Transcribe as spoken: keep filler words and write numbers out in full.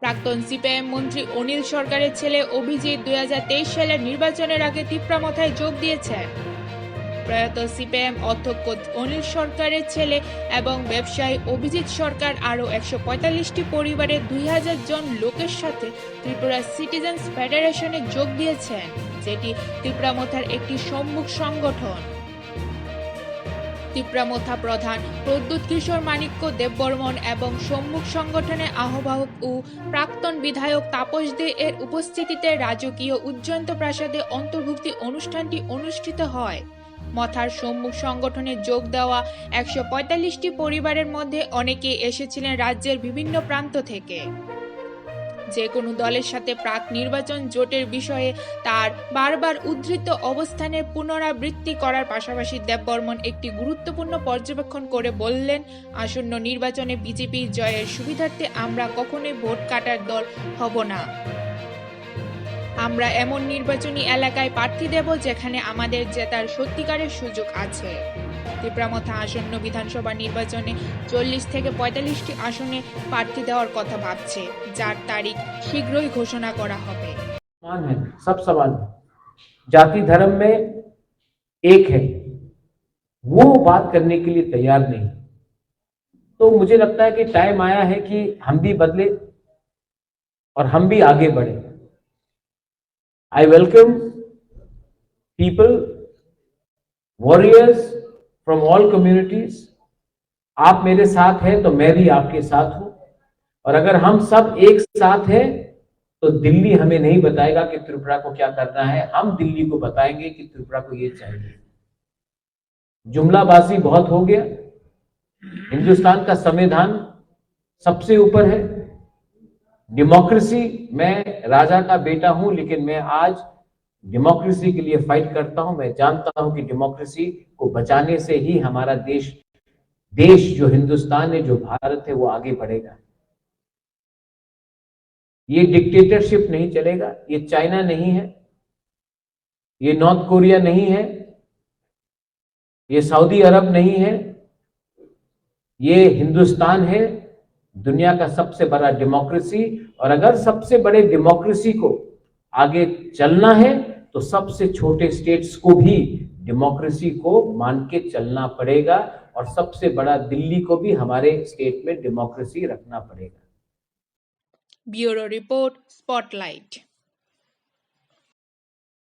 প্রাক্তন সিপিআইএম মন্ত্রী অনিল সরকারের ছেলে অভিজিৎ দুই হাজার তেইশ সালের নির্বাচনের আগে তিপ্রা মথায় যোগ দিয়েছেন। প্রয়াত সিপিআইএম অধ্যক্ষ অনিল সরকারের ছেলে এবং ব্যবসায়ী অভিজিৎ সরকার আরও একশো পঁয়তাল্লিশটি পরিবারের দুই হাজার জন লোকের সাথে ত্রিপুরা সিটিজেন্স ফেডারেশনে যোগ দিয়েছেন, যেটি তিপ্রা মথার একটি সম্মুখ সংগঠন। তিপ্রা মথা প্রধান প্রদ্যুৎ কিশোর মাণিক্য দেববর্মন এবং সম্মুখ সংগঠনের আহ্বায়ক ও প্রাক্তন বিধায়ক তাপস দে এর উপস্থিতিতে রাজকীয় উজ্জয়ন্ত প্রাসাদে অন্তর্ভুক্তি অনুষ্ঠানটি অনুষ্ঠিত হয়। মথার সম্মুখ সংগঠনে যোগ দেওয়া একশো পঁয়তাল্লিশটি পরিবারের মধ্যে অনেকেই এসেছিলেন রাজ্যের বিভিন্ন প্রান্ত থেকে। যে কোনো দলের সাথে প্রাক নির্বাচন জোটের বিষয়ে তার বারবার উদ্ধৃত অবস্থানের পুনরাবৃত্তি করার পাশাপাশি দেববর্মন একটি গুরুত্বপূর্ণ পর্যবেক্ষণ করে বললেন, আসন্ন নির্বাচনে বিজেপির জয়ের সুবিধার্থে আমরা কখনোই ভোট কাটার দল হব না। আমরা এমন নির্বাচনী এলাকায় প্রার্থী দেব, যেখানে আমাদের জেতার সত্যিকারের সুযোগ আছে। তিপ্রা মথা আসন্ন বিধানসভা নির্বাচনে চল্লিশ থেকে পঁয়তাল্লিশটি আসনে প্রার্থী দেওয়ার কথা ভাবছে, যার তারিখ শীঘ্রই ঘোষণা করা হবে। समान है, सब समान है। जाति धर्म में एक है, वो बात करने के लिए तैयार नहीं। तो मुझे लगता है कि टाइम आया है कि हम भी बदले और हम भी आगे बढ़े। I welcome people, warriors from all communities। आप मेरे साथ हैं तो मैं भी आपके साथ हूं, और अगर हम सब एक साथ हैं तो दिल्ली हमें नहीं बताएगा कि त्रिपुरा को क्या करना है, हम दिल्ली को बताएंगे कि त्रिपुरा को ये चाहिए। जुमलाबाजी बहुत हो गया। हिंदुस्तान का संविधान सबसे ऊपर है। डेमोक्रेसी, मैं राजा का बेटा हूं, लेकिन मैं आज डेमोक्रेसी के लिए फाइट करता हूं। मैं जानता हूं कि डेमोक्रेसी को बचाने से ही हमारा देश, देश जो हिंदुस्तान है, जो भारत है, वो आगे बढ़ेगा। ये डिक्टेटरशिप नहीं चलेगा। ये चाइना नहीं है, ये नॉर्थ कोरिया नहीं है, ये सऊदी अरब नहीं है, ये हिंदुस्तान है, दुनिया का सबसे बड़ा डेमोक्रेसी। और अगर सबसे बड़े डेमोक्रेसी को आगे चलना है तो सबसे छोटे स्टेट्स को भी डेमोक्रेसी को मान के चलना पड़ेगा, और सबसे बड़ा दिल्ली को भी हमारे स्टेट में डेमोक्रेसी रखना पड़ेगा। Bureau Report, Spotlight।